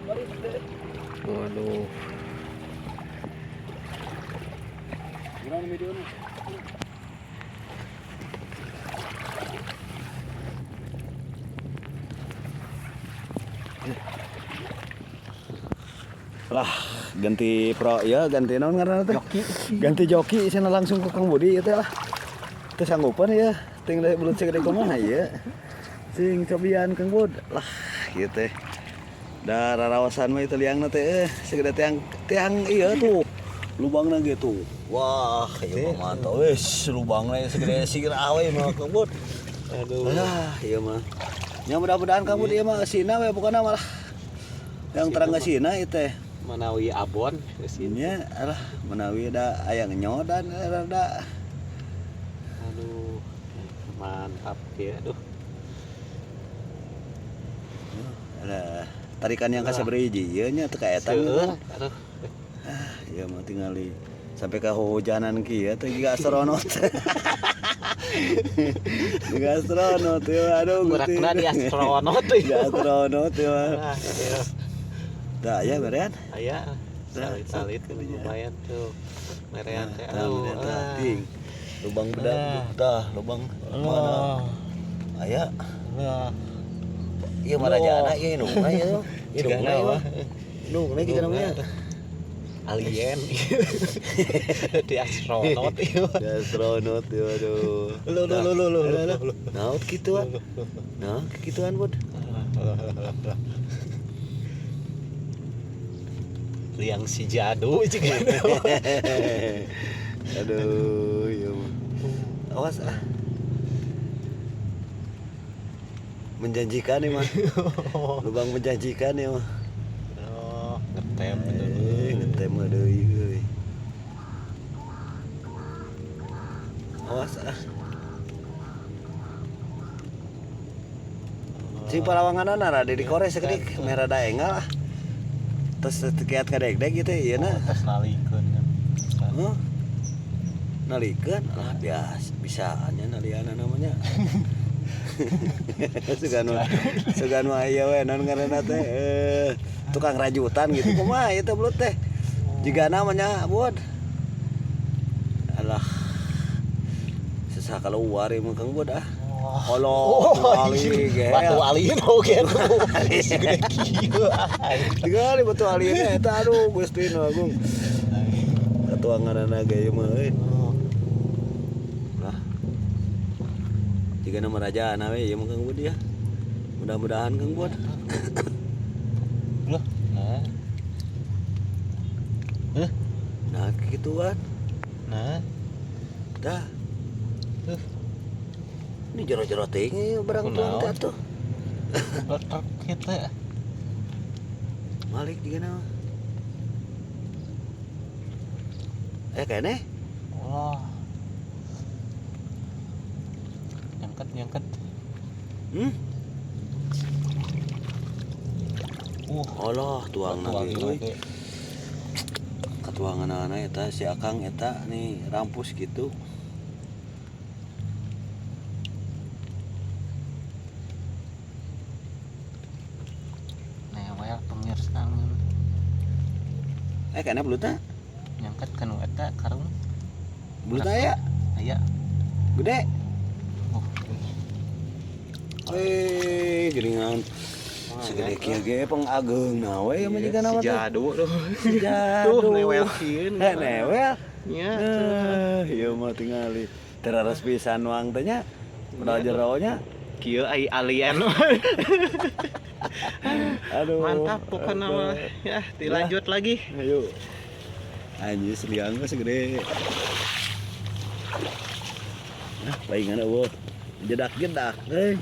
Balik deh. Waduh. Gimana videonya? Lah, ganti pro ya, ganti naon ngaranna teh? Joki. Ganti joki sana langsung ke Kang Budi ieu teh lah. Teu sanggupan ya, ting deui belut segede kumaha ieu. Sing cobian Kang Bud. Lah, kieu teh. Da rarawasan mah itu liangna teh segede tiang tiang ieu tuh. Lubangna gitu. Wah, ieu mah mantap wis lubangna segede sirah we mah Kang Bud. Aduh. Lah, ieu mah. Ya mudah-mudahan Kang Bud ieu mah eusina we pokona malah. Yang terang eusina ieu teh. Manawi abon ke sini. Nya alah menawi da aya ngenyodan rada. Aduh. Mantap ya, aduh. Alah, tarikan yang kasabaraha hiji ieu nya teu kaetang. Seueur, aduh. Ah, ieu mah tingali sampai ka hujanan kieu teh jiga astronot. Jiga astronot ieu aduh gusti. Gerakna di astronot Jiga astronot ieu mah. Ah, iya. Tah aya berean. Aya. Tah, Salit-salit sok kadinya. lumayan tuh. Merean teh. Tah, Aduh. berean tah, Ah. ting. Lubang bedak, Ah. tah lubang mana? Aya. Lah. Ieu mah rajana ieu indungna ieu. Indungna ieu mah. Indungna kitu namanya. Alien. Di astronot ieu. Di astronot ieu aduh. Lu lu lu lu lu. lu. Nah, kituan. Nah, kituan, Bud. Liang si jadu juga. Aduh, ieu mah. Awas ah. Menjanjikan nih mah. Lubang menjanjikan ya mah. Oh, ngetem bener. Ngetem deui euy. Awas ah. Cing palawanganana rada dikore sakedik merah da enggal ah. Terus kiat ka deg-deg gitu ieu na. Terus nalikeun kan. Hah? Nalikeun lah biasa bisaannya naliana namanya. Sugan mah ieu we naon ngaranna teh tukang rajutan gitu kumaha ieu teh belut teh. Jiga namanya Bud. Alah. Susah keluar ieu mah Kang Bud ah. Halo, ali ge. Batu alien oge tuh. Segede kieu. Tingali batu alien eta aduh Gusti nu agung. Katuanganana ge ieu mah euy. Lah. Jiga nama rajana we ieu mah Kang Bud ya. Mudah-mudahan Kang Bud. Loh, nah. Heh, Nah, gituan. nah. Dah. Tuh. Ini jero-jero teuing ieu barang tuang teh atuh. Letak kita. Malik juga nama. Kene? Wah. Nyangket, nyangket. Allah, tuang lagi euy. Katuanganana eta si Akang eta nih rampus gitu. Newel pemirsa. Kene belutna? Nyangket kanu eta karung. Belutna aya? Aya. Gede. Oh. Geuningan. Segede kieu ge pengageungna we ieu mah jiga nama Si teh. jadu tuh. Si jadu. Tuh newel kieu. Newel. Nya. Ieu mah tingali. Teraras pisan nuang teh nya. Udah jero nya. Kieu ai alien. Aduh. Mantap pokoknya mah. Ya, dilanjut lagi. Ayo. Anjir liang mah segede. Nah, palingan eueuh. Jedak-jedak euy.